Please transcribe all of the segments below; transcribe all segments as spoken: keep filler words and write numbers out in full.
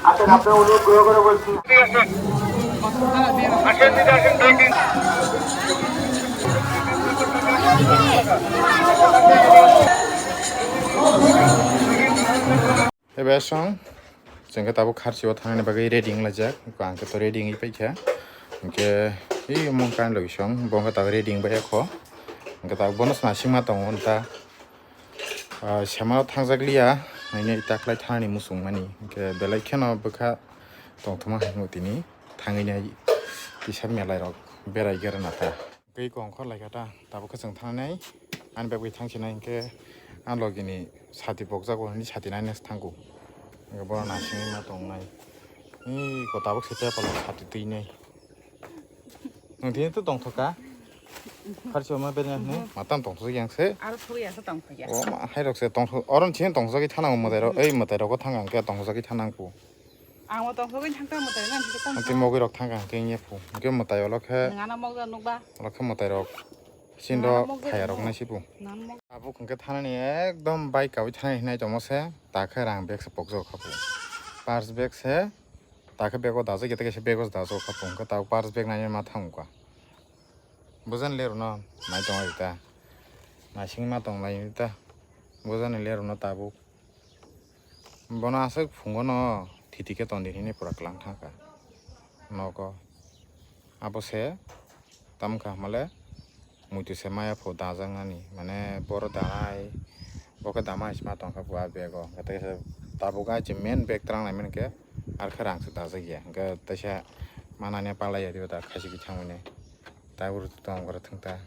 আচ্ছা, আপনার অনুরোধ গ্রহণ করে বলছি। Ebe song, chwng khe tabuk kharchi o thangnani bagwi ready wnglaijak. Ang khe to ready wngwi paikha. Hwnkhe, i mung kain logi song, bo wngkha tabuk ready wngbai kho. Hwnkhe tabuk bono sna singma tongo nta. Ah, sema o thangjak liya, nini taklai thanani muchung mani. Hwnkhe belai kheno bwkha tongthoma hai tini thangwi nai kisa melai rok berai gera nata. Tei kongkhor lai kha ta, tabuk khe chwng thangnai, ani bag bai thang sinai hinkhe, a logi ni sati pokjak bo hwnwi sati naina se thangkhu. Hinkhe bono naisingwi ma tongnai. Ih, ko tabuk se tepalo sati twinai. Nwng tini to tongthok ka? Kharchi ma beri hwnwi, matam tongthok yang se. Aro thugwi asa tongthok ya. O ma, hai rok se tongthok, oron chini tongthok thana mwtai rok, ei mwtai rok thang ang khe tongthok thangkhu. Ang bo tongthogwi thangkha mwtai nang hwnkhe tamo. Hwnkhe mogwi rok thangkha hwnkhe wngya phu. Hwnkhe mwtai olo khe. Nang ano mokjak nukba. Olo khe mwtai rok. Sin rok phaya rok nai si phu. Nang mok. Abo hwnkhe thanani ekdom bike kawi thanai hinai tongmo se. Ta khe rang bag se pokjak kha phu. Purse bag se. Ta khe bag o dajak ya ta khe se bag o dajak kha phu. Hwnkhe ta purse bag nai ma thang kha. Bujani le rwno nai tong ai ta. Naising ma tong lai ta. Bujani le rwno tabuk. Bono aswk phungo no thiti khe tongdi hinwi pura kwlang thangkha nogo. Abo se tamkha hwnmale muitu se maya pho dajaknani, mane boro danai, bo khe dama hai se ma tongkha bo a bag o. Hwnkhe tei se tabuk a je main bag twlang nai mani khe ar khe rang se dajak ya. Hwnkhe teisa manani palai ya diba da khaisiki thangmani. Tabuk tong oro thwng ta.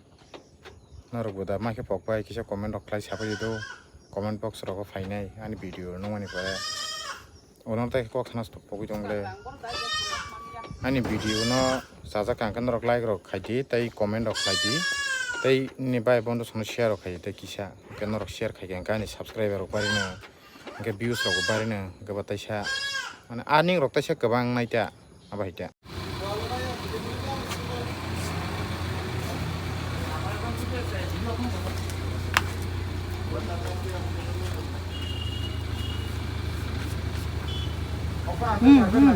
Norok bo da ma khe pok bai kisa comment rok khlai sabai di do. Comment box rogo phainai ani video nukmani pore. Ono tei kok sana pogwi tong le. Ani video no chajak kha hwnkhe norok like rok khai di tei comment rok khlai di. Tei nini bai bondo sono share rok khai di tei kisa hwnkhe norok share khai khe hwnkhe ani subscriber rok barino. Hwnkhe views rok bo barino hwnkhe bo teisa mane earning rok teisa kwbang nai ta abo hai ta. Hmm, hmm.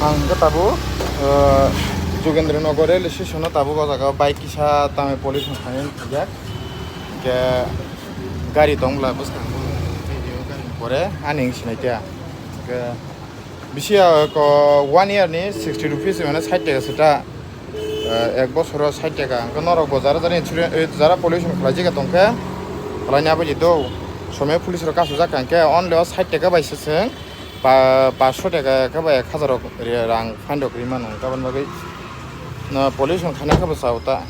Ang khe tabuk, uh, Jogendra Nagar railway station o tabuk o jaga o bike kisa tamni police ni thani thajak. Hwnkhe gari tong bwla bwskango. Pore ani wng sinai khe. Hwnkhe bisi ya ko one year ni sixty rupees mane sait taka se ta. Eh, ek bosoro sait taka. Hwnkhe norok bo jara jara insurance, eh, jara pollution khlaijak tong khe khlaina bai do. Somoi police rok kasujak hwnkhe only o sait taka bai se chwng pa-, paanch sho taka khe ba ek hazar rok ri-, rang fine rok ri mano. Aboni bagwi no pollution khaina khe bo chao ta.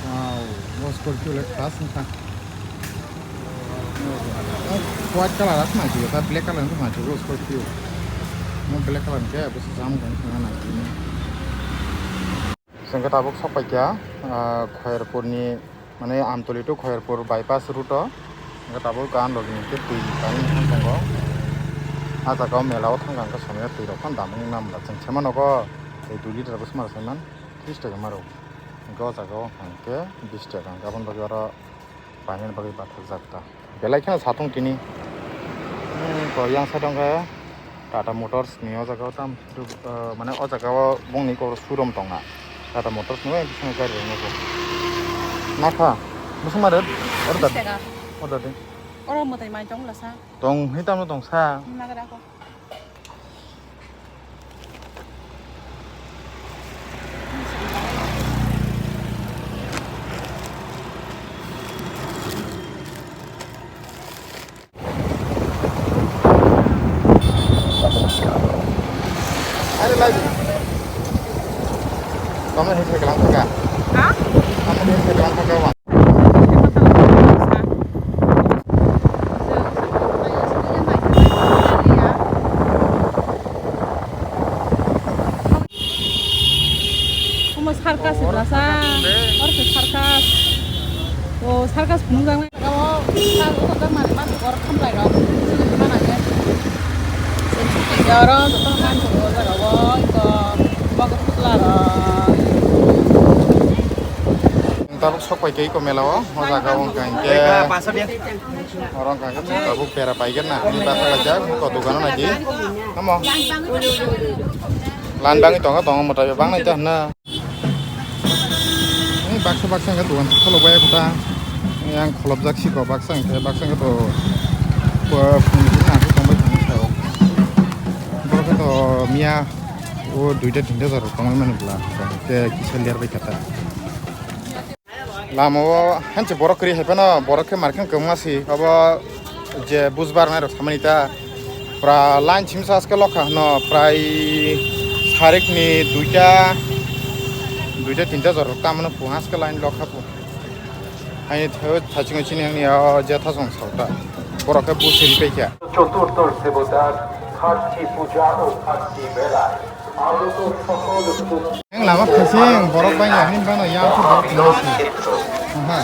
Wow, o Scorpio le class wngkha. White colour aswk nai sio, ta black colour wngkha nai sio, Scorpio. Mo black colour hwnkhe bo se jam wngkha wngkha nai sio. Chwng khe tabuk sok paikha, ah, Khoyerpur ni, mane Amtoli to Khoyerpur bypass route o. Hwnkhe tabuk gan rok ni hwnkhe twi tani wngkha tongo. Ah jaga o mela o thangkha hwnkhe somya twi rok phano damwi mamla chwng sema nogo tei dui liter bo sma rw saiman tris taka ma rw. Hwnkhe o jaga o hwnkhe bis taka hwnkhe aboni bagwi oro. Painani bagwi bathakjak ta. Belai kheno satung tini. Hmm, to yang side wngkha Tata Motors ni o jaga o tam, uh, mane o jaga o bongni kok showroom tongna. Tata Motors ni o bising gari rok nugo. Nakha, bwswk ma rate? Order. Tris taka. Order de. Oro mwtai mai tong lasa. Tong, hini tamo tong sa. Nagra ko. Are lai. Tamo ni se kelang thaka. Ha? Tamo ni se kelang thaka wa. Circus se bwsa. Or se circus. O circus phunukjaknai jaga o, circus o thangjakmani manthogo oro thamlairok. Chini phano je. Oro jotono manthogo o jaga o, iko bogo putla rok. Tabuk sok pai khe iko mela o, o jaga o wngkha hinkhe. Oro wngkha khe chwng tabuk bera paigwna hinwi bachalaijak, buko dogano naidi. Tamo? Line bangwi tongo, tongo mwtai bangnaita hwnna. Ni baksa baksa wngkha dogan kholobya kota. Yang kholobjak siko baksa wngkha, baksa wngkha to, uh, phone ni na tongbai thangwi sao. Borok khe to miya o duita tinta jora tongwi mani bwla, tei kisa ler bai kha ta. Lama o hanse borok kwrwi hai phano borok khe markhe kwbangma si obo je bujbar nairok samani ta pura line simsa aske lokha hwno prai sarik ni duita duita tinta jora tamano pung aske line lokha pung. Haini thaiching chini ang ni o je thasong sauta borok khe bujri paikha. চতুর্দশ দেবতার খার্চি পূজা ও খার্চি মেলায় আগত সকল ভক্ত Ang lama khasing borok bai ya hin bano ya khu borok no si. Aha.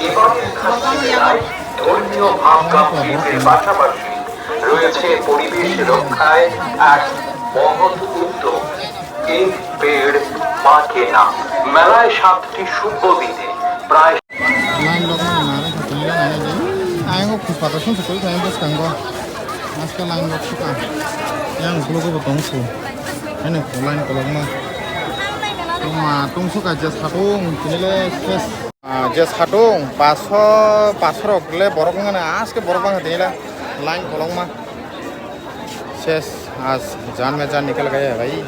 এবারের খার্চি মেলায় ধর্মীয় ভাবনা প্রকাশের পাশাপাশি রয়েছে পরিবেশ রক্ষায় এক মহৎ উদ্যোগ, এক পেড় মা কে নাম। মেলায় সাতটি শুভ দিনে প্রায় Line lok mani nare kha tini nai nai. Ayang o khus pata sung sukul kha bwskango. Aske line lok suka. Yang ukulok bo tong su. Ani line kolokma. Tongma tong suka je satung tini le ses. Ah, je satung paso paso rok le borok wngkha na aske borok bangkha tini le line kolokma. Ses as jan me jan nikal gaya bhai.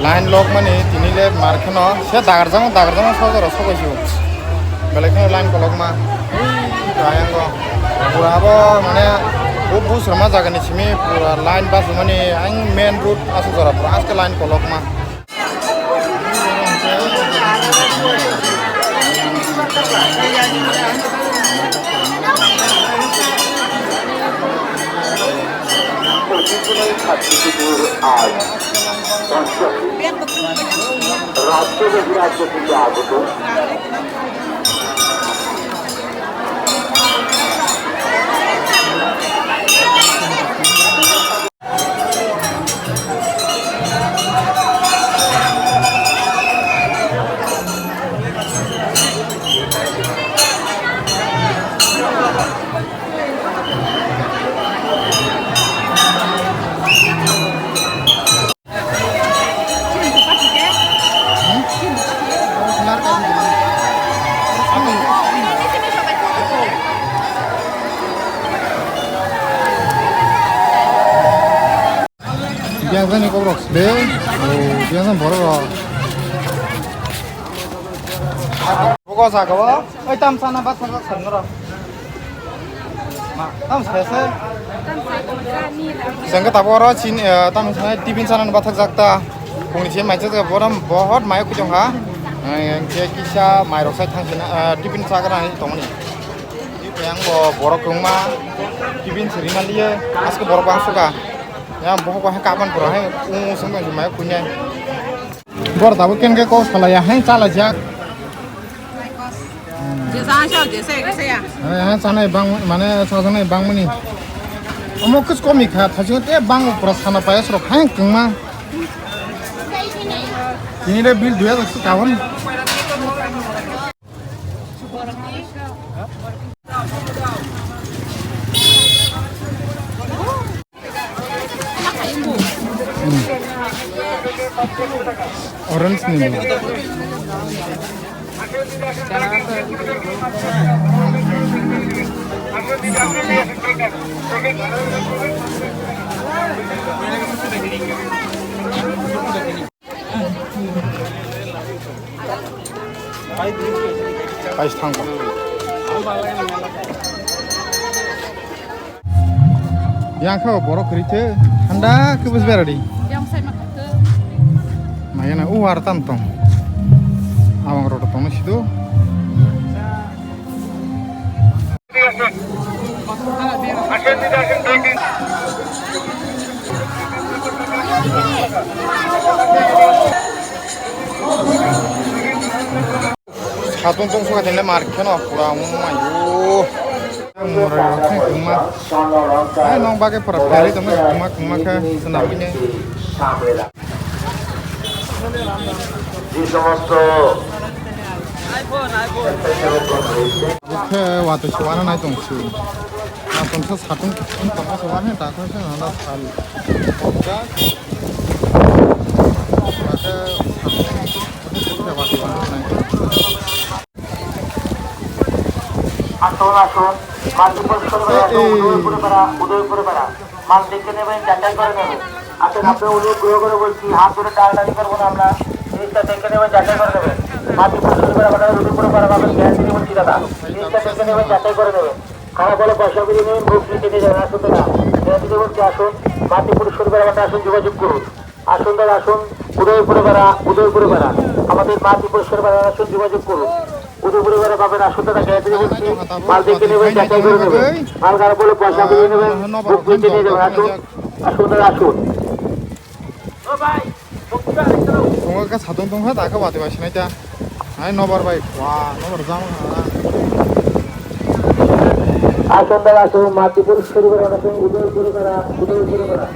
Line lok mani tini le mar kheno se dagarjang dagarjang sojaro sobai sio. Belai kheno line kolokma. Kayango. Pura abo mane bu bus rama jaga ni simi pura line bus mani ang main road asu jora pura aske line kolokma. ঐতিহ্যবাহী খাদ্যগুলোর আজ রাজ্য বহিরাজ্য থেকে আগত। Biang jani kokrok de, o biang jani borok rok. Bogo jaga o, oi tam sana bat sana san noro. Ma, tam sese. Sengke tabo oro chin, eh, tam sana tiffin sana bathak jakta. Kungni chin mai jakta borom bohot mayo kujong ha. Eh, ke kisa mai rok sai thang sina, eh, tiffin sagra ni tongni. Yang bo borok kungma tiffin siri maliye, aske borok bang suka. Yang bohok bo hai kapan pura hai, ung sung sung mai kunyai. Bor tabuk ken ke kok salaya hai chala jak. Jesa hai sao, jesa, jesa ya. Hai, hai, sanai bang, mane, sasanai bang mani. Omo kus komi kha, thajing te bang pura sana payas rok hai kengma. Ini de bil dua ratus kawan. Orange ni. Ais thangkha. Yang kha borok kwrwi khe. Da kebus beradi. Yang saya makan ke. Mayana u wartan tong. Awang rodo tong situ. Satung tong suka tende mar kheno pura wng mayo. Ang murai rok khe kwma. Ai nong bagwi pura peri tongma kwma kwma khe swnamwi ne. যে সমস্ত Khe watwi se wana nai tong si. Watwi se satung tong se wana ta khe se nang da sal. Khe satung watwi wana nai. আসুন, আসুন। মালদ্বীপের সরবরাহ এই, এই। উদয়পুরে বেড়া, উদয়পুরে বেড়া। মাল দেখে নেবেন, যাচাই করে নেবেন। আসুন, আপনি অনুগ্রহ করে বলছি, হাত ধরে টানাটানি করবো না আমরা। জিনিসটা দেখে নেবেন, যাচাই করে নেবেন। মালদ্বীপের সরবরাহ বেড়া, উদয়পুরে বেড়া, পাবেন, গ্যারান্টি দিয়ে বলছি দাদা। জিনিসটা দেখে নেবেন, যাচাই করে নেবেন। খারাপ হলে পয়সা ফিরিয়ে নেবেন, মুখ ফিরিয়ে নিয়ে যাবেন। আসুন দাদা, গ্যারান্টি দিয়ে বলছি, আসুন। মালদ্বীপের সরবরাহ বেড়া, আসুন, যোগাযোগ করুন। আসুন দাদা, আসুন। উদয়পুরে বেড়া, উদয়পুরে বেড়া। আমাদের মা ত্রিপুরেশ্বর বেড়া, আসুন, যোগাযোগ করুন। উদয়পুরে বেড়া পাবেন, আসুন দাদা, গ্যারান্টি দিয়ে বলছি। মাল দেখে নেবেন, যাচাই করে নেবেন। মাল খারাপ হলে পয়সা ফিরিয়ে নেবেন, মুখ ফিরিয়ে নিয়ে যাবেন। আসুন, আসুন দাদা, আসুন। Tongo ka satung tongkha, ta khe watwi bai sinai ta. Hai nobar bai, wa, nobar jang ha. আসুন দাদা, আসুন, মা ত্রিপুরেশ্বর বেড়া, আসুন, উদয়পুরে বেড়া, উদয়পুরে বেড়া।